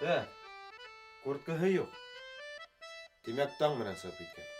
Так, курткаһы юҡ. Тимәк, таң менән сығып киткән.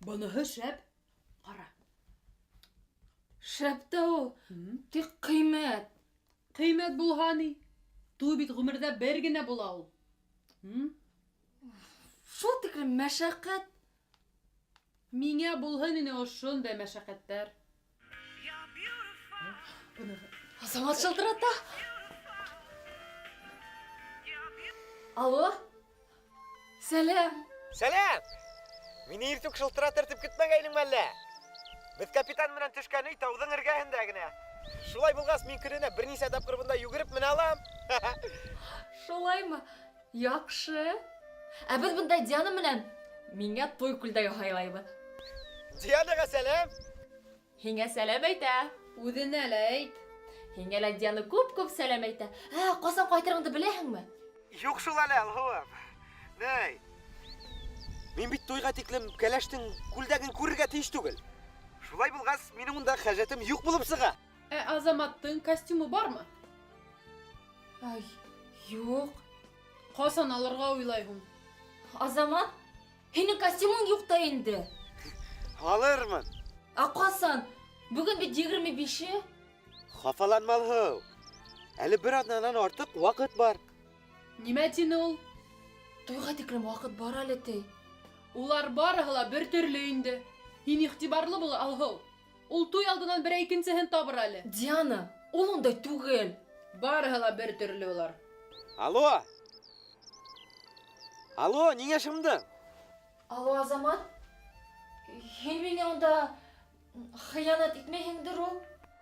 Быныһы шәп. Ҡара. Шәп тә ул, тик ҡыймәт. Ҡыймәт булһа ни? Туй бит ғүмерҙә бер генә була ул. Шул тиклем мәшәҡәт. Миңә булһын ине ошондай мәшәҡәттәр. Азамат шылтырата. Алло? Сәләм. Сәләм! Мине иртүк шылтыратыр дип көтмәгәйнеңме әллә? Беҙ капитан менән төшкән өй тауҙың эргәһендә генә. Шулай булғас, мин көнөнә бер нисә тапҡыр бында йүгереп менә алам. Шулаймы? Яҡшы. Ә беҙ бында Диана менән миңә туй күлдәге һайлайбыҙ. Дианаға сәләм! Һиңә сәләм әйтә. Үҙенә лә әйт. Һиңә лә Диана күп-күп сәләм әйтә. Ә, ҡасан ҡайтырыңды беләһеңме? Юҡ шул әле, Алһыуым. Ней. Мин бит туйға тиклем кәләштең күлдәген күрергә тейеш түгел. Шулай булғас, минең унда хәжәтем юҡ булып сыға. Ә Азаматтың костюмы бармы? Ай, юҡ. Ҡасан алырға уйлайһың? Азамат, һинең костюмың юҡ та инде. Алырмын. Ә ҡасан? Бөгөн бит 25-е. Хафаланма, Алһыу. Әле бер аҙнанан артыҡ ваҡыт бар. Нимә тине ул? Туйға тиклем ваҡыт бар әле ти. Улар барыһы ла бер төрлө инде. Һин иғтибарлы бул, Алһыу. Ул туй алдынан берәй икенсеһен табыр әле. Диана, ул ундай түгел. Барыһы ла бер төрлө улар. Алло! Алло, ниңә шымдың? Алло, Азамат. Һин миңә унда хыянат итмәйһеңдер ул?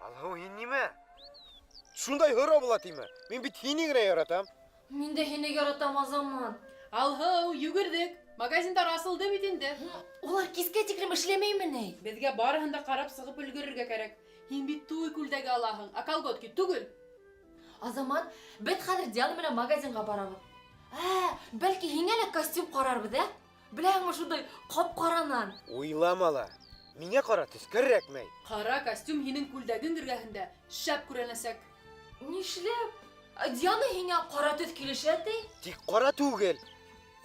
Алһыу, һин нимә? Шундай һорау була тиме? Мин бит һине генә яратам. Мин дә һине яратам, Азамат. Алһыу, йүгерҙек. Магазиндар асылды бит инде. Улар кискә тиклем эшләмәйме ни? Беҙгә барыһын да ҡарап сығып өлгөрөргә кәрәк. Һин бит туй күлдәге алаһың, ә колготки түгел. Азамат, беҙ хәҙер Диана менән магазинға барабыҙ. Ә, бәлки һиңә лә костюм ҡарарбыҙ, ә? Беләһеңме, шундай ҡап-ҡаранан. Уйлама ла. Миңә ҡара төҫ кәрәкмәй. Ҡара костюм һинең күлдәгең эргәһендә шәп күренәсәк. Нишләп? Ә, Диана һиңә ҡара төҫ килешә ти. Тик ҡара түгел.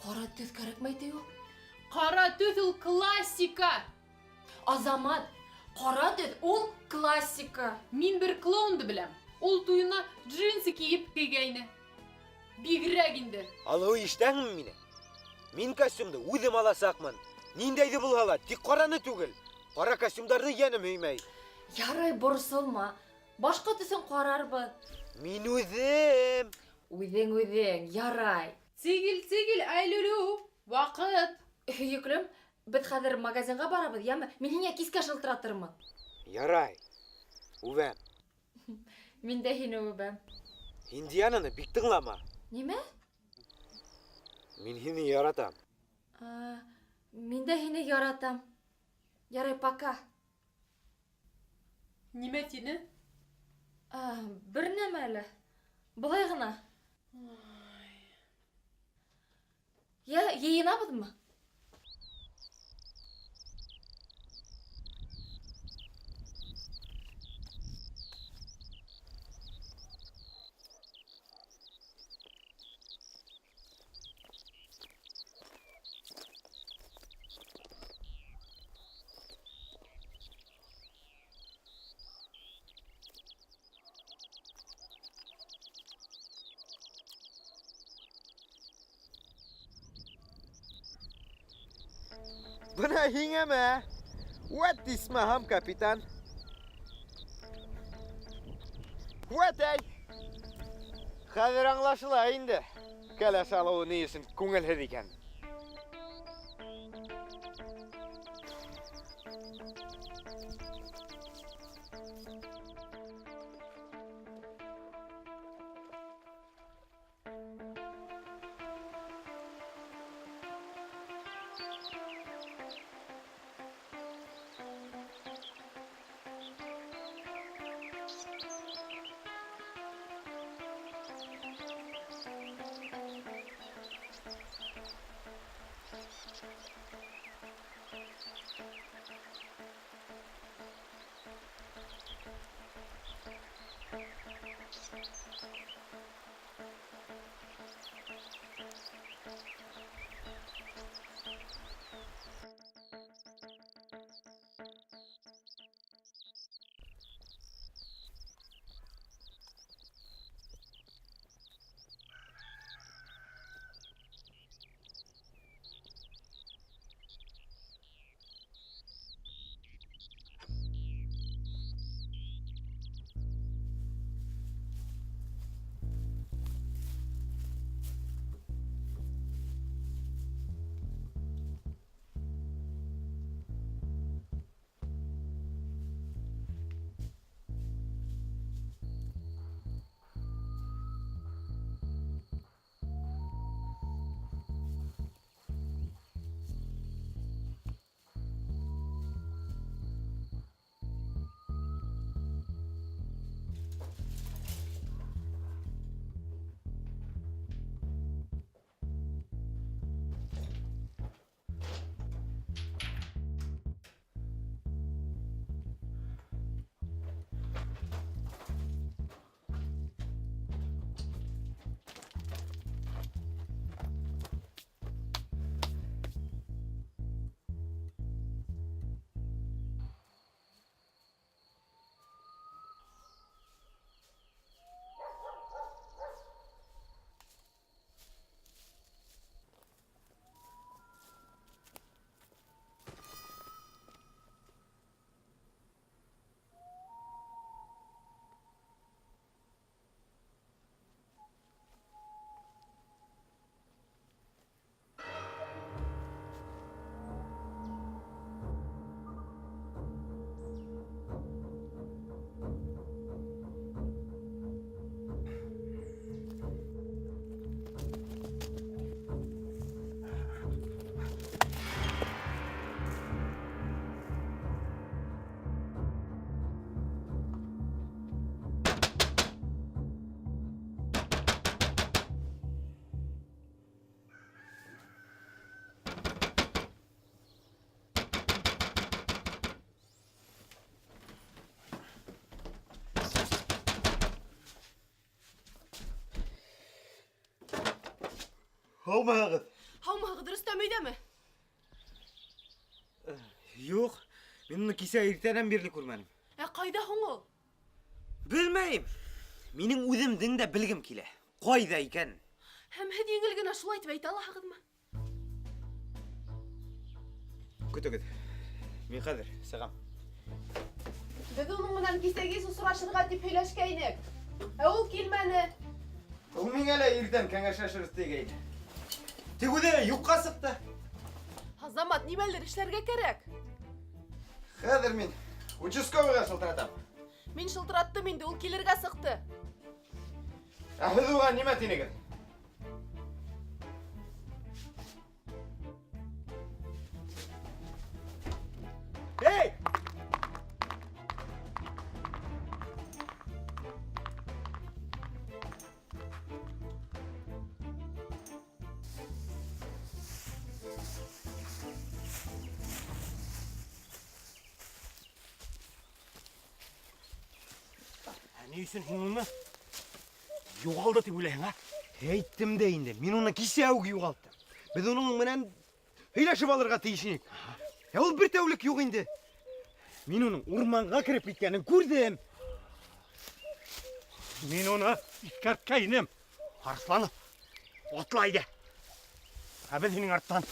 Ҡара төҫ кәрәкмәй ти ул. Ҡара төҫ ул классика. Азамат, ҡара төҫ ул классика. Мин бер клоунды беләм. Ул туйына джинсы кейеп килгәйне. Бигерәк инде. Алһыу, ишетәһеңме мине? Мин костюмды үҙем аласаҡмын. Ниндәйҙе булһа ла, тик ҡараны түгел. Ҡара костюмдарҙы йәнем һөймәй. Ярай, борсолма. Башҡа төҫөн ҡарарбыҙ. Мин үҙем. Үҙең үҙең, ярай. Тигел, тигел, айлюлю. Ваҡыт. Һөйөклөм, беҙ хәҙер магазинға барабыҙ, йәме? Мин һиңә кискә шылтыратырмын. Ярай. Үбәм. Мин дә һине үбәм. Һин Диананы бик тыңлама. Нимә? Мин һине яратам. А, мин дә һине яратам. Ярай, пока. Нимә тине? А, бер нәмә әле. Былай ғына. Йә, йыйынабыҙмы? Бына һиңәме? Вәт исмаһам, капитан. Вәт әй. Хәҙер аңлашыла инде. Кәләш алыуы ни өсөн күңелһеҙ икән. Һаумыһығыҙ? Һаумыһығыҙ, Рөстәм өйҙәме? Юҡ, мин уны кисә иртәнән бирле күрмәнем. Ә ҡайҙа һуң ул? Белмәйем. Минең үҙемдең дә белгем килә. Ҡайҙа икән? Һәм һеҙ еңел генә шулай итеп әйтә алаһығыҙмы? Көтөгөҙ. Мин хәҙер сығам. Беҙ уның менән кисә кис осрашырға тип һөйләшкәйнек. Ә ул килмәне. Ул миңә лә иртән кәңәшләшербеҙ тигәйне. Тик үҙе юҡҡа сыҡты. Азамат, нимәлер эшләргә кәрәк. Хәҙер мин участковыйға шылтыратам. Мин шылтыраттым инде, ул килергә сыҡты. Ә һеҙ уға нимә тинегеҙ? Эй! Ни өсөн һин уны юғалды тип уйлайһың, а? Әйттем дә инде, мин уны кисә үк юғалттым. Беҙ уның менән һөйләшеп алырға тейеш инек. Ә ул бер тәүлек юҡ инде. Мин уның урманға кереп киткәнен күрҙем. Мин уны иҫкәрткәйнем. Арыҫланов, атла әйҙә. Ә беҙ һинең арттан.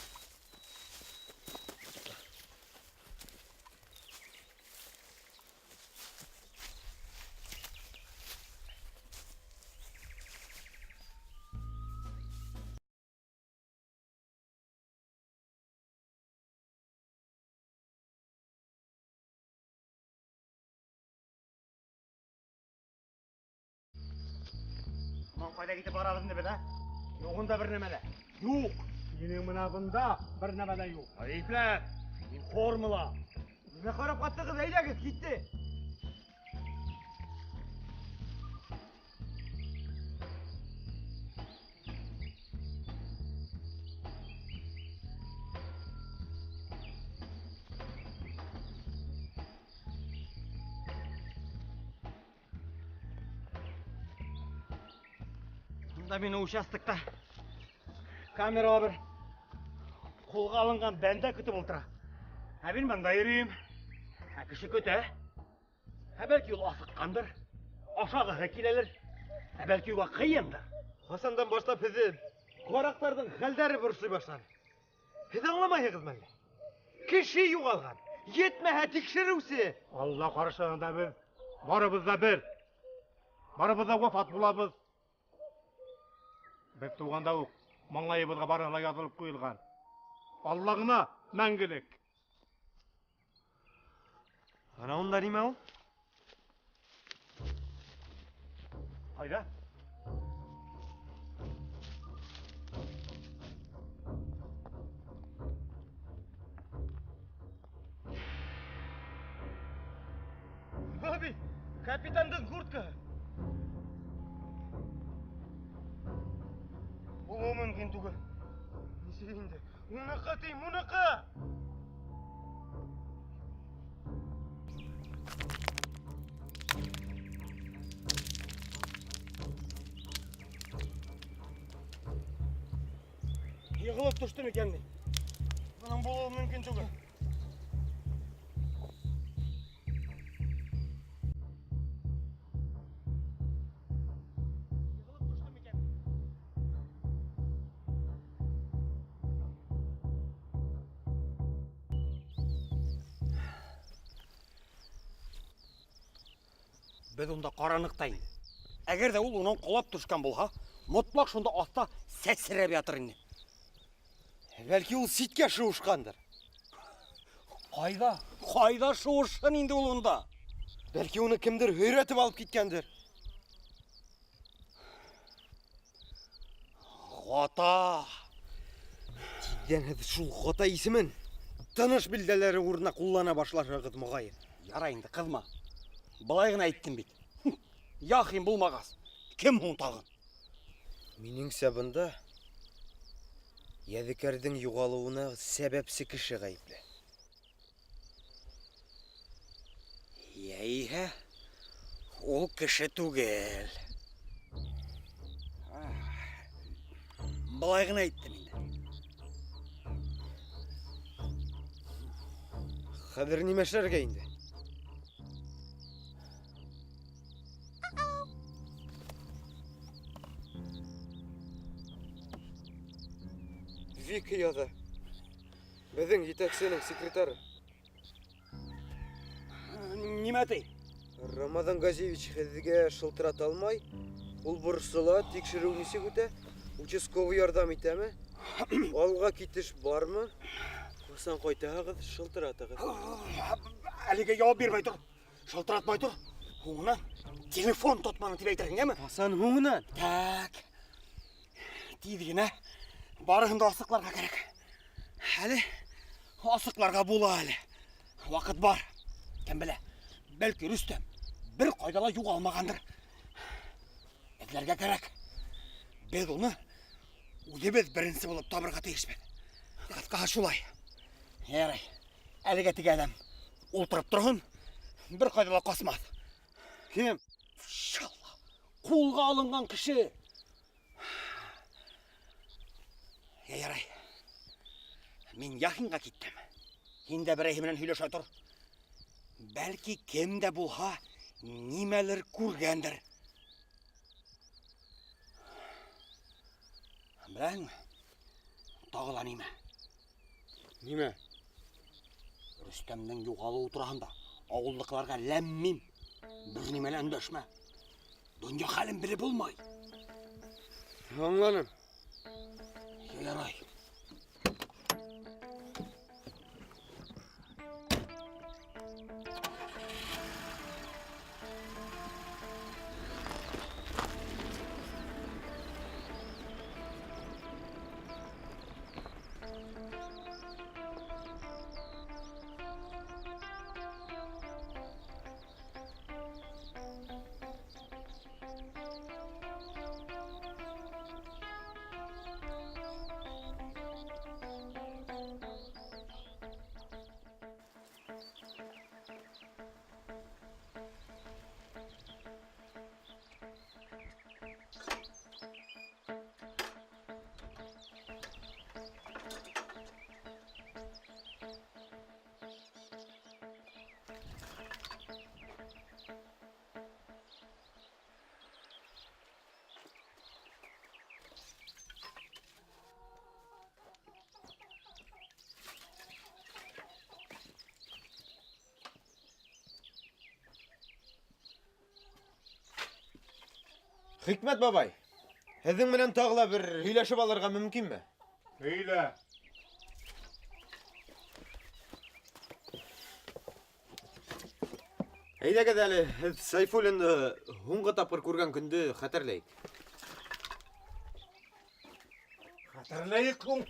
Ҡайҙа китеп барабыҙ инде беҙ, ә? Юғында бер нәмә лә. Юҡ. Минең бына бында бер нәмә лә юҡ. Ғәйепләр, мин формула. Нимә ҡарап ҡаттығыҙ, әйҙәгеҙ, китте. Бында мине участокта камерала бер ҡулға алынған бәндә көтөп ултыра. Ә мин бында йөрөйөм. Ә кеше көтә. Ә бәлки ул асыҡҡандыр, ашағыһы киләлер. Ә бәлки уға ҡыйындыр. Хасандан башлап һеҙҙе ҡараҡтарҙың хәлдәре борсой башланы. Һеҙ аңламайһығыҙмы әллә? Кеше юғалған, етмәһә тикшереүсе. Алла ҡаршыһында беҙ барыбыҙ ҙа бер. Барыбыҙ ҙа вафат булабыҙ. Беҙ тыуғанда уҡ маңлайыбыҙға барыһы ла яҙылып ҡуйылған. Алла ғына мәңгелек. Ана унда нимә ул? Ҡайҙа? Бабий, капитандың курткаһы. Булыуы мөмкин түгел. Нисек инде? Уныҡы тим, уныҡы! Йығылып төштө микән ни? Бының булыуы мөмкин түгел. Беҙ унда ҡараныҡ та инде. Әгәр ҙә ул унан ҡолап төшкән булһа, мотлаҡ шунда аҫта сәсрәп ятыр ине. Бәлки ул ситкә шыуышҡандыр. Ҡайҙа? Ҡайҙа шыуышһын инде ул унда? Бәлки уны кемдер һөйрәтеп алып киткәндер. Ғата! Тиҙҙән һеҙ шул Ғата исемен тыныш билдәләре урынына ҡуллана башларһығыҙ, моғайын. Ярай инде, ҡыҙма. Былай ғына әйттем бит. Яхин булмағас, кем һуң тағын? Минеңсә, бында Ядекәрҙең юғалыуына сәбәпсе кеше ғәйепле. Йәйһә, ул кеше түгел. Былай ғына әйттем инде. Хәҙер нимә эшләргә инде? Вика яҙа. Беҙҙең етәксенең секретары. Нимә ти? Рамаҙан Газиевич һеҙгә шылтырата алмай. Ул борсола, тикшереү нисек үтә? Участковый ярҙам итәме? Алға китеш бармы? Ҡасан ҡайтаһығыҙ, шылтыратығыҙ. Әлегә яуап бирмәй тор. Шылтыратмай тор. Һуңынан телефон тотманы тип әйтерһең, әме? Ҡасан һуңынан? Так. Тиҙ генә барыһын да асыҡларға кәрәк. Әле асыҡларға була әле. Ваҡыт бар. Кем белә, бәлки Рөстәм бер ҡайҙа ла юғалмағандыр. Эҙләргә кәрәк. Беҙ уны үҙебеҙ беренсе булып табырға тейешбеҙ. Ҡыҫҡаһы шулай. Ярай, әлегә теге әҙәм ултырып торһон, бер ҡайҙа ла ҡасмаҫ. Кем? Иншалла, ҡулға алынған кеше. Ярай, мин Яхинға киттем. Һин дә берәйһе менән һөйләшә тор. Бәлки кем дә булһа нимәлер күргәндер. Беләһеңме? Тағы ла нимә? Нимә? Рөстәмдең юғалыуы тураһында ауылдыҡыларға ләм-мим бер нимә лә өндәшмә. Донъя хәлен белеп булмай. Аңланым. Ярай. Хикмәт бабай, һеҙҙең менән тағы ла бер һөйләшеп алырға мөмкинме? Һөйлә. Әйҙәгеҙ әле, һеҙ Сайфуллинды һуңғы тапҡыр күргән көндө хәтерләйек. Хәтерләйек һуң.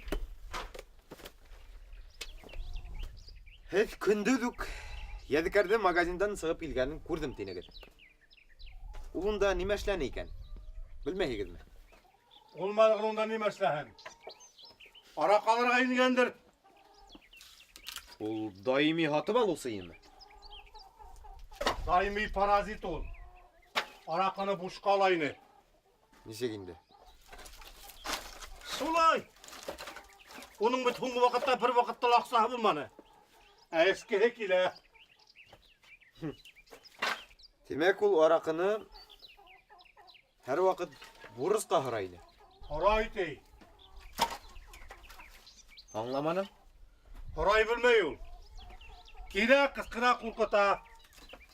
Һеҙ көндөҙ үк Ядекәрҙе магазиндан сығып килгәнен күрҙем тинегеҙ. Ул унда нимә эшләне икән? Белмәйһегеҙме? Ул малғын унда нимә эшләһен? Араҡы алырға ингәндер. Ул даими һатып алыусы инеме? Даими паразит ул. Араҡыны бушҡа ала ине. Нисек инде? Шулай. Уның бит һуңғы ваҡытта бер ваҡытта ла аҡсаһы булманы. Ә эскеһе килә. Тимәк, ул араҡыны һәр ваҡыт бурысҡа һорай ине. Һорай ти. Аңламаным. Һорай белмәй ул. Килә, ҡысҡыра, ҡурҡыта.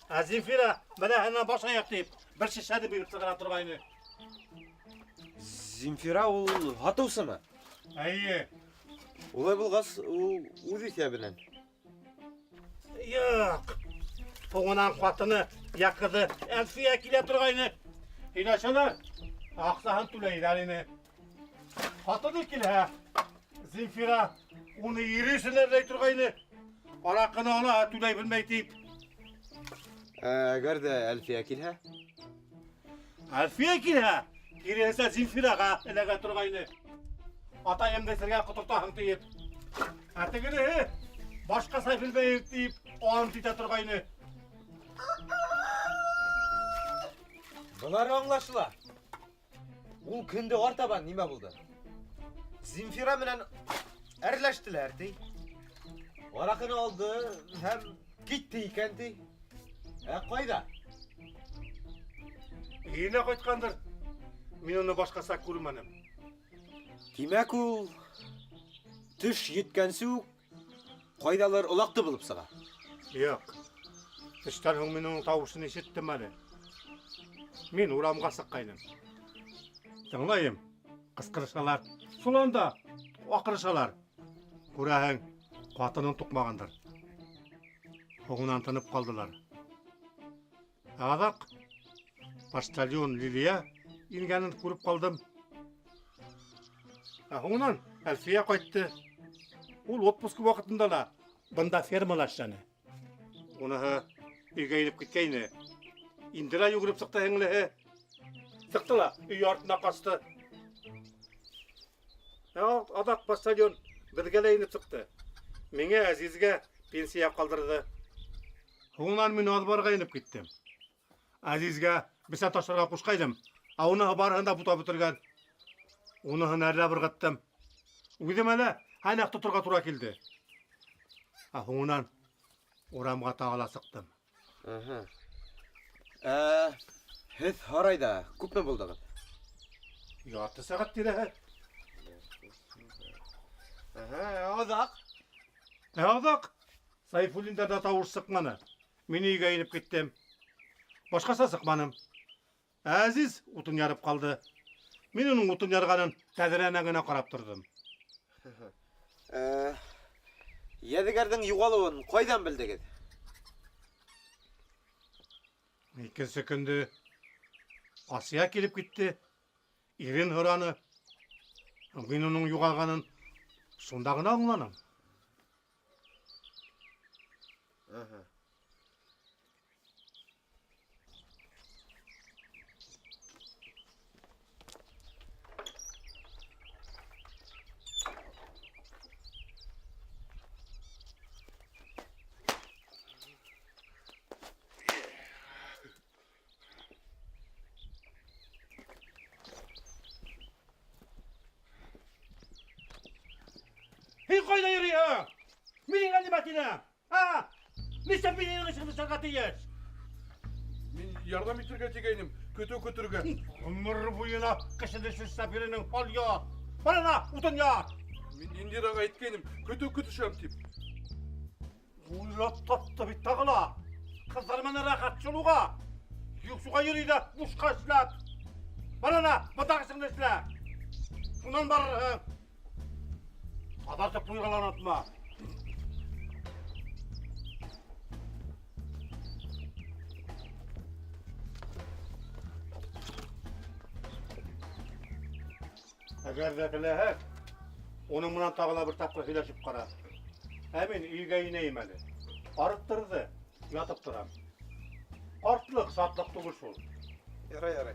Ә Земфира бына һинән баш аяҡ тип бер шешәне биреп сығара торғайны. Земфира ул һатыусымы? Эйе. Улай булғас, ул үҙ иҫәбенән. Юҡ. Һуңынан ҡатыны, йә ҡыҙы Әлфиә килә торғайны. Һөйләшәләр, аҡсаһын түләйҙәр ине. Ҡатыны килһә, Земфира уны ире өсөн әрләй торғайны. Араҡыны ала, түләй белмәй тип. Әгәр ҙә Әлфиә килһә? Әлфиә килһә, киреһенсә Земфираға эләгә торғайны. Атайымды эсергә ҡотортаһың тиеп. Ә тегенеһе башҡаса белмәйем тип ант итә торғайны. Былар аңлашыла. Ул көндө артабан нимә булды? Земфира менән әрләштеләр ти. Араҡыны алды һәм китте икән ти. Ә ҡайҙа? Өйөнә ҡайтҡандыр. Мин уны башҡаса күрмәнем. Тимәк, ул төш еткәнсе үк ҡайҙалыр олаҡты булып сыға. Юҡ. Төштән һуң мин уның тауышын ишеттем әле. Мин урамға сыҡҡайным. Тыңлайым, ҡысҡырышалар. Соланда аҡырышалар. Күрәһең, ҡатынын туҡмағандар. Һуңынан тынып ҡалдылар. Ә аҙаҡ почтальон Лилия ингәнен күреп ҡалдым. Ә һуңынан Әлфиә ҡайтты. Ул отпуск ваҡытында ла бында фермала эшләне. Уныһы өйгә инеп киткәйне. Индира йүгереп сыҡты һеңлеһе. Сыҡты ла өй артына ҡасты. Ә аҙаҡ почтальон беҙгә лә инеп сыҡты. Миңә, Әзизгә пенсия ҡалдырҙы. Һуңынан мин аҙбарға инеп киттем. Әзизгә бесән ташларға ҡушҡайным, ә уныһы барыһын да бутап бөтөргән. Уныһын әрләп ырғыттым. Үҙемә лә һәнәк тоторға тура килде. Ә һуңынан урамға тағы ла сыҡтым. Һеҙ һарайҙа күпме булдығыҙ? Ярты сәғәт тирәһе. Аҙаҡ? Ә аҙаҡ Сайфуллиндарҙа тауыш сыҡманы. Мин өйгә инеп киттем. Башҡаса сыҡманым. Әзиз утын ярып ҡалды. Мин уның утын ярғанын тәҙрәнән генә ҡарап торҙом. Ядегәрҙең юғалыуын ҡайҙан белдегеҙ? Икенсе көндө Асия килеп китте. Ирен һораны. Мин уның юғалғанын шунда ғына аңланым. Һин ҡайҙа йөрөйһөң? Минең әле тинә. А? Нишләп минең эшемде эшләргә тейеш? Мин ярҙам итергә тигәйнем, көтөү көтөргә. Ғүмер буйына кешене эшләп йөрөнөң, ал яр. Бар ана, утын яр. Мин Индираға әйткәйнем, көтөү көтөшәм тип. Уйлап тапты бит тағы ла. Ҡыҙҙар менән рәхәт шул уға. Юҡ суға йөрөй ҙә бушҡа эшләп. Бар ана, бындағы эшеңде эшлә. Шунан барырһың. Таҙартып ҡуйырға ла онотма. Әгәр ҙә теләһәң, уның менән тағы ла бер тапҡыр һөйләшеп ҡара. Ә мин өйгә инәйем әле. Арыҡтырҙы, ятып торам. Ҡартлыҡ шатлыҡ түгел шул. Ярай, ярай.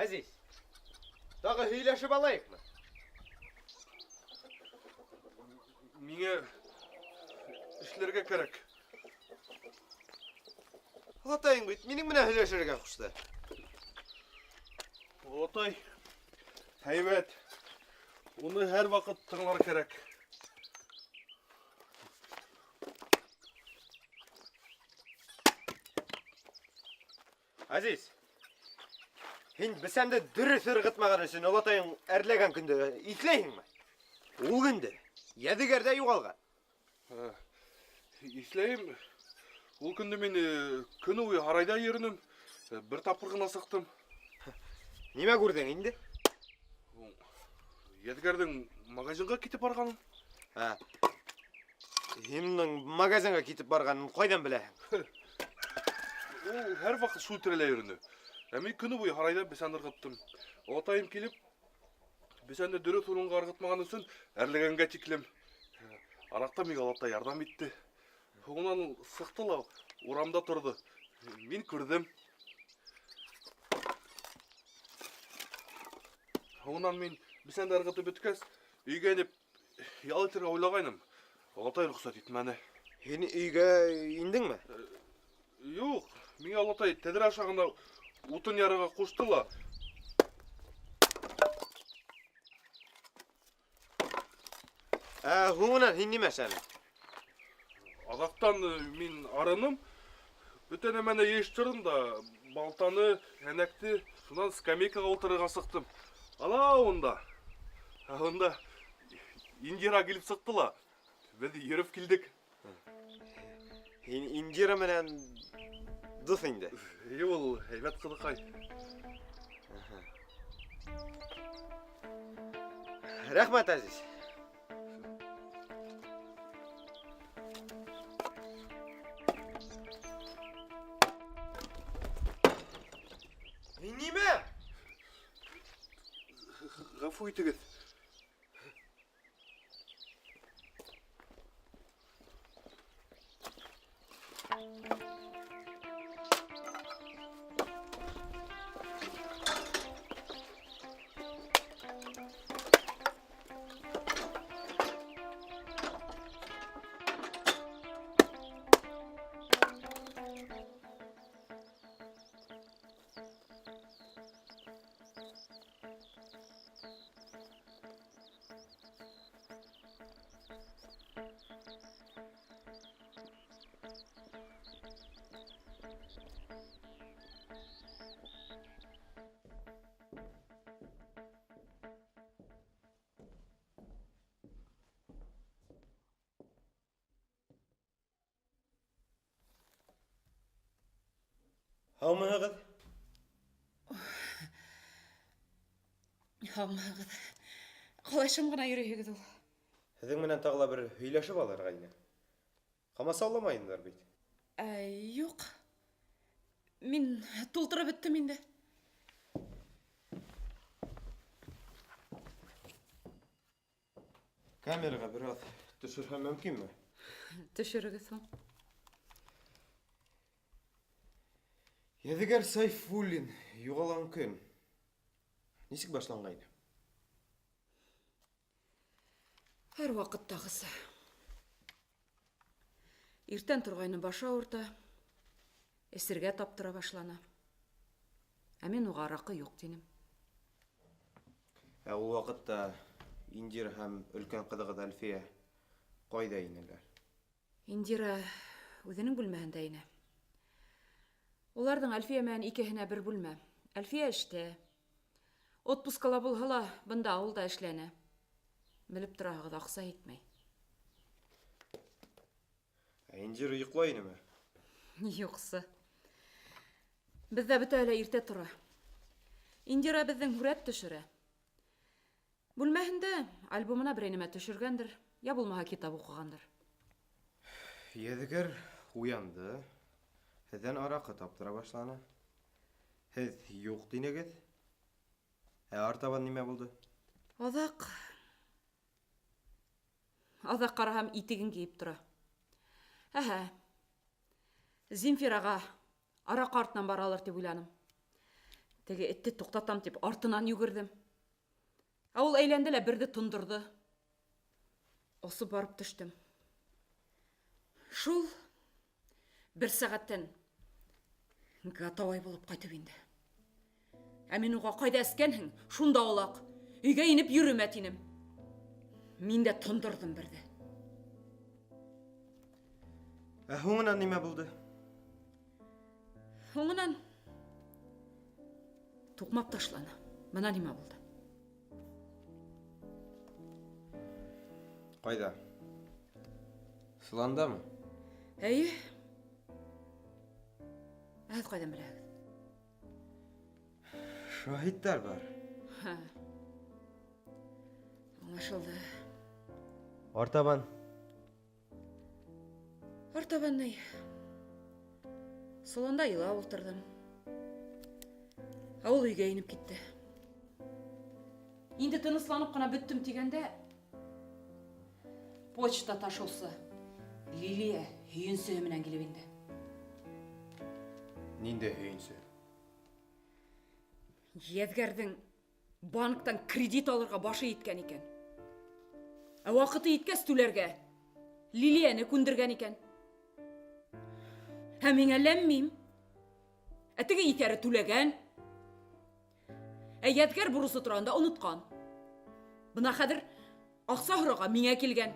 Әзиз, тағы һөйләшеп алайыҡмы? Миңә эшләргә кәрәк. Олатайың бит минең менән һөйләшергә ҡушты. Олатай, һәйбәт. Уны һәр ваҡыт тыңлар кәрәк. Әзиз, һин бесәнде дөрөҫ ырғытмаған өсөн олатайың әрләгән көндө иҫләйһеңме? Ул көндө Ядегәрҙә юғалған. Иҫләйем. Ул көндө мин көнө буйы һарайҙа йөрөнөм. Бер тапҡыр ғына сыҡтым. Нимә күрҙең инде? Ядегәрҙең магазинға китеп барғанын. Ә. Һин уның магазинға китеп барғанын ҡайҙан беләһең? Ул һәр ваҡыт шул тирәлә йөрөнө. Ә мин көнө буйы һарайҙа бесән ырғыттым. Олатайым килеп, бесәнде дөрөҫ урынға ырғытмаған өсөн әрләгәнгә тиклем. Араҡта миңә олатай ярҙам итте. Һуңынан ул сыҡты ла урамда торҙо. Мин күрҙем. Һуңынан мин бесәнде ырғытып бөткәс, өйгә инеп ял итергә уйлағайным. Олатай рөхсәт итмәне. Һин өйгә индеңме? Юҡ, миңә олатай тәҙрә аша ғына утын ярырға ҡушты ла. Ә һуңынан һин нимә эшләнең? Аҙаҡтан мин арыным. Бөтә нәмәне йыйыштырҙым да, балтаны, һәнәкте, шунан скамейкаға ултырырға сыҡтым. Ана унда. Ә унда Индира килеп сыҡты ла. Беҙ йөрөп килдек. Һин Индира менән дуҫ инде. Эйе, ул һәйбәт ҡыҙыҡай. Рәхмәт, Әзиз. Нимә? Ғәфү итегеҙ. Һаумыһығыҙ? Һаумыһығыҙ. Ҡалай шым ғына йөрөйһөгөҙ ул? Һеҙҙең менән тағы ла бер һөйләшеп алырға ине. Ҡамасауламайындар бит. Юҡ. Мин тултырып бөттөм инде. Камераға бер аҙ төшөрһәм мөмкинме? Төшөрөгөҙ һуң. Ядегәр Сайфуллин юғалған көн нисек башланғайны? Һәр ваҡыттағыса. Иртән торғайны башы ауырта, эсергә таптыра башланы. Ә мин уға араҡы юҡ тинем. Ә ул ваҡытта Индира һәм өлкән ҡыҙығыҙ Әлфиә ҡайҙа инеләр? Индира үҙенең бүлмәһендә ине. Уларҙың Әлфиә менән икеһенә бер бүлмә. Әлфиә эштә. Отпускала булһа ла, бында ауылда эшләне. Белеп тораһығыҙ, аҡса етмәй. Ә Индира йоҡлай инеме? Юҡсы. Беҙҙә бөтәһе лә иртә тора. Индира беҙҙең һүрәт төшөрә. Бүлмәһендә альбомына берәй нәмә төшөргәндер, я булмаһа китап уҡығандыр. Ядегәр уянды. Һеҙҙән араҡы таптыра башланы. Һеҙ юҡ тинегеҙ. Ә артабан нимә булды? Аҙаҡ ҡараһам, итеген кейеп тора. Әһә. Земфираға араҡы артынан баралыр тип уйланым. Теге этте туҡтатам тип артынан йүгерҙем. Ә ул әйләнде лә берҙе тондорҙо. Осоп барып төштөм. Шул бер сәғәттән готовай булып ҡайтып инде. Ә мин уға ҡайҙа эскәнһең, шунда улаҡ. Өйгә инеп йөрөмә тинем. Мин дә тондорҙом берҙе. Ә һуңынан нимә булды? Һуңынан туҡмап ташланы. Бына нимә булды. Ҡайҙа? Соландамы? Эйе. Ә һеҙ ҡайҙан беләһегеҙ? Шаһиттар бар. Һа. Аңлашылды. Артабан. Артабан ни? Соланда илап ултырҙым. Ә ул өйгә инеп китте. Инде тынысланып ҡына бөттөм тигәндә, почта ташыусы Лилия һөйөнсөһө менән килеп инде. Ниндәй һөйөнсө? Ядгәрҙең банктан кредит алырға башы еткән икән. Ә ваҡыты еткәс түләргә Лилияне күндергән икән. Ә миңә ләммим. Ә теге иҫәре түләгән. Ә Ядгәр бурысы тураһында онотҡан. Бына хәҙер аҡса һорарға миңә килгән.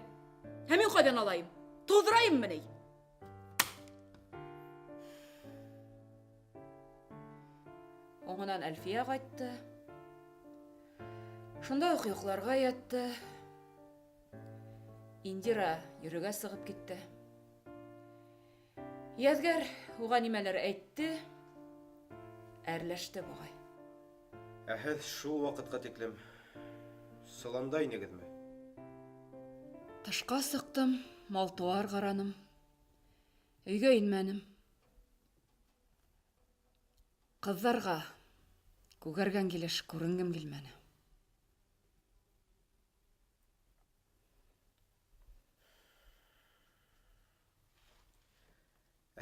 Ә мин ҡайҙан алайым? Туҙҙырайыммы ни? Һуңынан Әлфиә ҡайтты. Шунда уҡ йоҡларға ятты. Индира йөрөгә сығып китте. Ядгәр уға нимәлер әйтте, әрләште буғай. Ә һеҙ шул ваҡытҡа тиклем соланда инегеҙме? Тышҡа сыҡтым, мал-тыуар ҡараным. Өйгә инмәнем. Ҡыҙҙарға күгәргән килеш күренгем килмәне.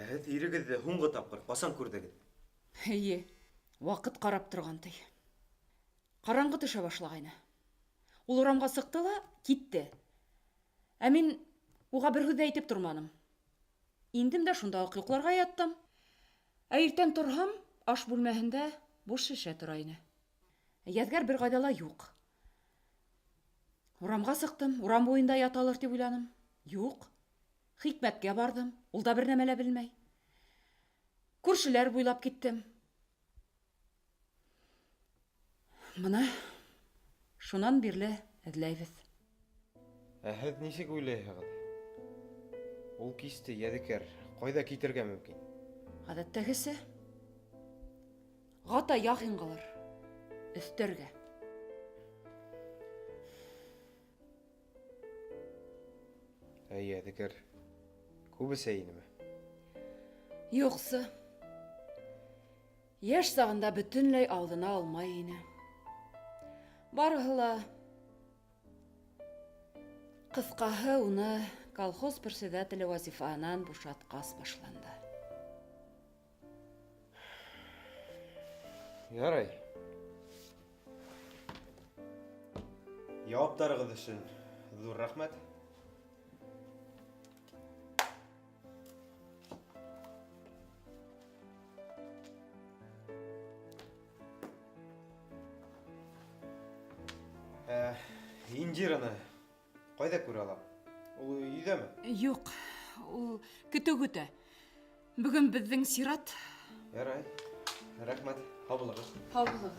Ә һеҙ ирегеҙҙе һуңғы тапҡыр ҡасан күрҙегеҙ? Эйе, ваҡыт ҡарап торған ти. Ҡараңғы төшә башлағайны. Ул урамға сыҡты ла китте. Ә мин уға бер һүҙ ҙә әйтеп торманым. Индем дә шунда уҡ йоҡларға яттым. Ә иртән торһам, аш бүлмәһендә буш шешә тора ине. Ядгәр бер ҡайҙа ла юҡ. Урамға сыҡтым, урам буйында яталыр тип уйланым. Юҡ. Хикмәткә барҙым, ул да бер нәмә лә белмәй. Күршеләр буйлап киттем. Бына шунан бирле эҙләйбеҙ. Ә һеҙ нисек уйлайһығыҙ? Ул кисте Ядегәр ҡайҙа китергә мөмкин? Ғәҙәттәгесә, Ғата Яхинғалыр, өҫтәргә. Ә Ядегәр күп эсә инеме? Юҡсы. Йәш сағында бөтөнләй ауыҙына алмай ине. Барыһы ла ҡыҫҡаһы уны колхоз председателе вазифаһынан бушатҡас башланды. Ярай. Яуаптарығыҙ өсөн ҙур рәхмәт. Индираны ҡайҙа күрә алам? Ул өйҙәме? Юҡ, ул көтөү көтә. Бөгөн беҙҙең сират. Ярай, рәхмәт. Һау булығыҙ. Һау булығыҙ.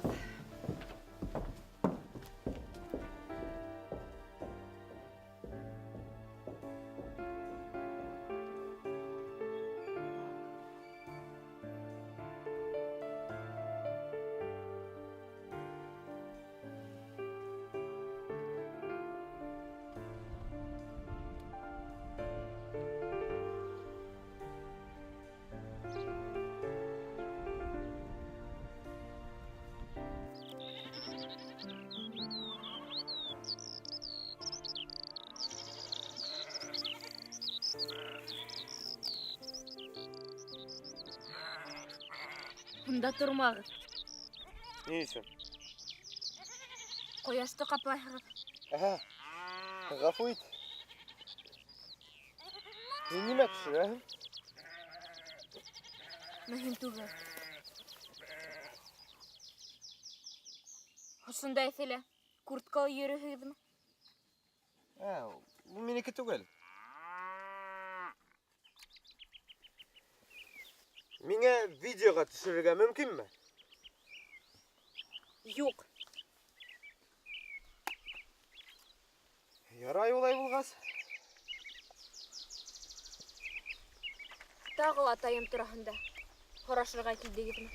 Унда тормағыҙ. Ни өсөн? Ҡояшты ҡаплайһығыҙ. Әһә, ғәфү ит. Һин нимә төшөрәһең? Мөһим түгел. Ошонда эҫелә курткала йөрөйһөгөҙмө? Ә, ул минеке түгел. Миңә видеоға төшөрөргә мөмкинме? Юҡ. Ярай улай булғас. Тағы ла атайым тураһында һорашырға килдегеҙме?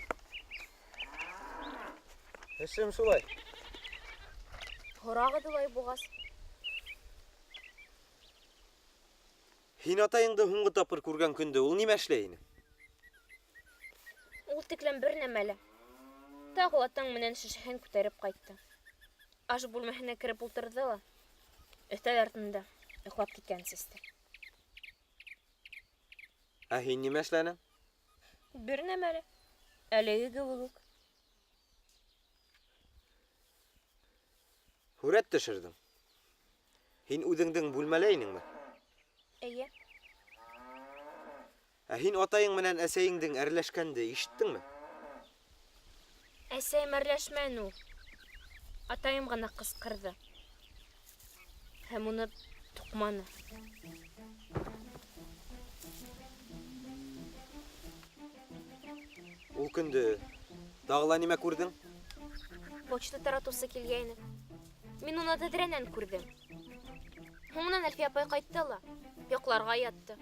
Эшем шулай. Һорағыҙ улай булғас. Һин атайыңды һуңғы тапҡыр күргән көндө ул нимә эшләй ине? Ул тиклем бер нәмә лә. Тағы ла таң менән шешәһен күтәреп ҡайтты. Аш бүлмәһенә кереп ултырҙы ла, өҫтәл артында йоҡлап киткән сәсте. Ә һин нимә эшләнең? Бер нәмә лә. Әлеге кеүек үк. Һүрәт төшөрҙөң. Һин үҙеңдең бүлмәлә инеңме? Эйе. Ә һин атайың менән әсәйеңдең әрләшкәнде ишеттеңме? Әсәйем әрләшмәне ул. Атайым ғына ҡысҡырҙы. Һәм уны туҡманы. Ул көндө тағы ла нимә күрҙең? Почта таратыусы килгәйне. Мин уны тәҙрәнән күрҙем. Һуңынан Әлфиә апай ҡайтты ла, йоҡларға ятты.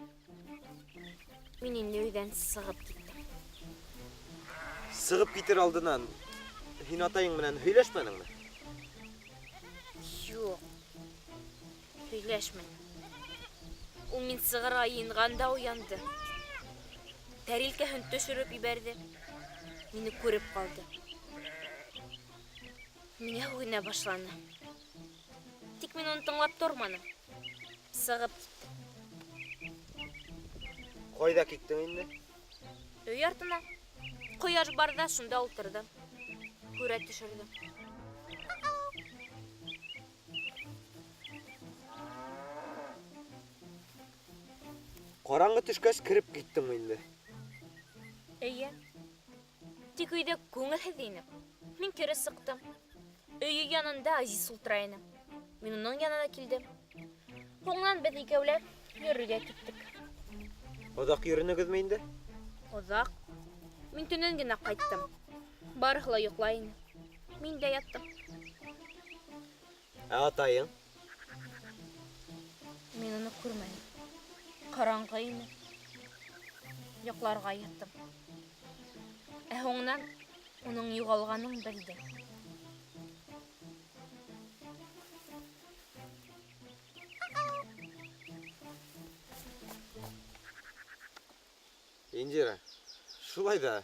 Мин инде өйҙән сығып киттем. Сығып китер алдынан һин атайың менән һөйләшмәнеңме? Юҡ, һөйләшмәнем. Ул мин сығырға йыйынғанда уянды. Тәрилкәһен төшөрөп ебәрҙе. Мине күреп ҡалды. Миңә һүгенә башланы. Тик мин уны тыңлап торманым. Сығып киттем. Ҡайҙа киттең инде? Өй артына. Ҡояш барҙа шунда ултырҙым. Һүрәт төшөрҙөм. Ҡараңғы төшкәс кереп киттең инде. Эйе. Тик өйҙә күңелһеҙ ине. Мин кире сыҡтым. Өйө янында Азиз ултыра ине. Мин уның янына килдем. Һуңынан беҙ икәүләп йөрөргә киттек. Оҙаҡ йөрөнөгөҙмө инде? Оҙаҡ. Мин төнөн генә ҡайттым. Барыһы ла йоҡлай ине. Мин дә яттым. Ә атайың? Мин уны күрмәнем. Ҡараңғы ине. Йоҡларға яттым. Ә һуңынан уның юғалғанын белдем. Индира, шулай ҙа.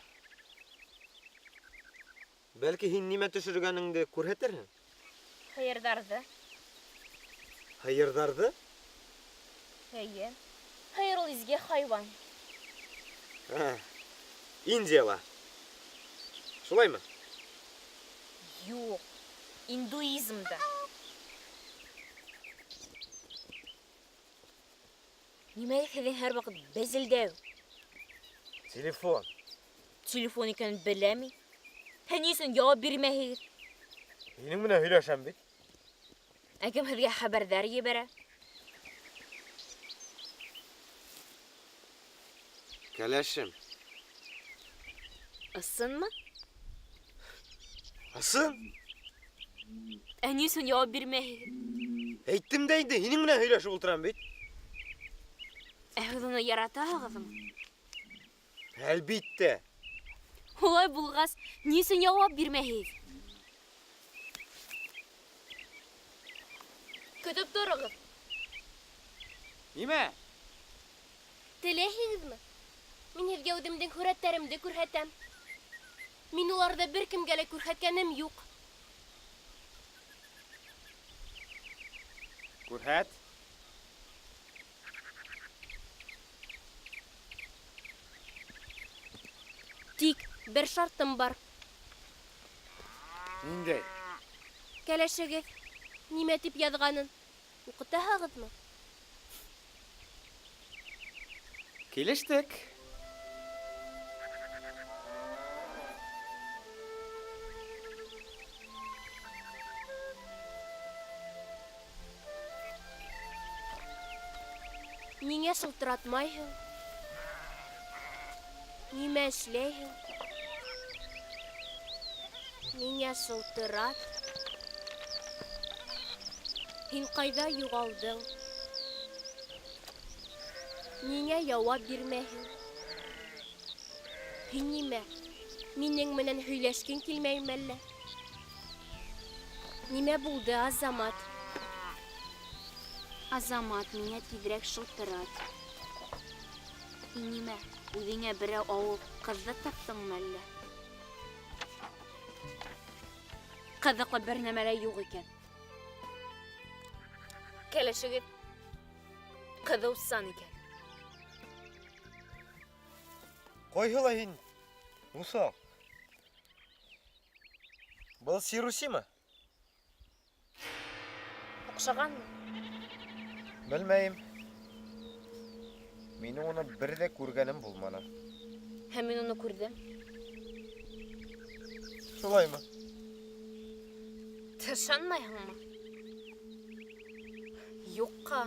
Бәлки һин нимә төшөргәнеңде күрһәтерһең? Һыйырҙарҙы. Һыйырҙарҙы? Эйе. Һыйыр ул изге хайуан. Индияла. Шулаймы? Юҡ, индуизмда. Нимәгә һеҙҙең һәр ваҡыт безелдәү? Телефон. Телефон икәнен беләм. Һә ни өсөн яуап бирмәйһегеҙ? Һинең менән һөйләшәм бит. Ә кем һеҙгә хәбәрҙәр ебәрә? Кәләшем. Ысынмы? Ысын? Ә ни өсөн яуап бирмәйһегеҙ? Әйттем дә инде, һинең менән һөйләшеп ултырам бит. Ә һеҙ уны яратаһығыҙмы? Әлбиттә. Улай булғас, ни өсөн яуап бирмәйһегеҙ? Көтөп тороғоҙ. Нимә? Теләйһегеҙме? Мин һеҙгә үҙемдең һүрәттәремде күрһәтәм. Мин уларҙы бер кемгә лә күрһәткәнем юҡ. Күрһәт. Тик Бер шартым бар. Ниндәй? Кәләшегеҙ нимә тип яҙғанын уҡытаһығыҙмы? Килештек. Ниңә шылтыратмайһың? Нимә эшләйһең? Миңә шылтырат. Һин ҡайҙа юғалдың? Ниңә яуап бирмәйһең? Һин нимә? Минең менән һөйләшкең килмәйме әллә? Нимә булды, Азамат? Азамат, миңә тиҙерәк шылтырат. Һин нимә, үҙеңә берәү ауыл ҡыҙҙы таптыңмы әллә? Ҡыҙыҡлы бер нәмә лә юҡ икән. Кәләшегеҙ ҡыҙыусан икән. Ҡайһылай һин, уҫал? Был Сирусимы? Оҡшағанмы? Белмәйем. Минең уны бер ҙә күргәнем булманы. Һәм мин уны күрҙем. Шулаймы? Ышанмайһыңмы? Юҡҡа.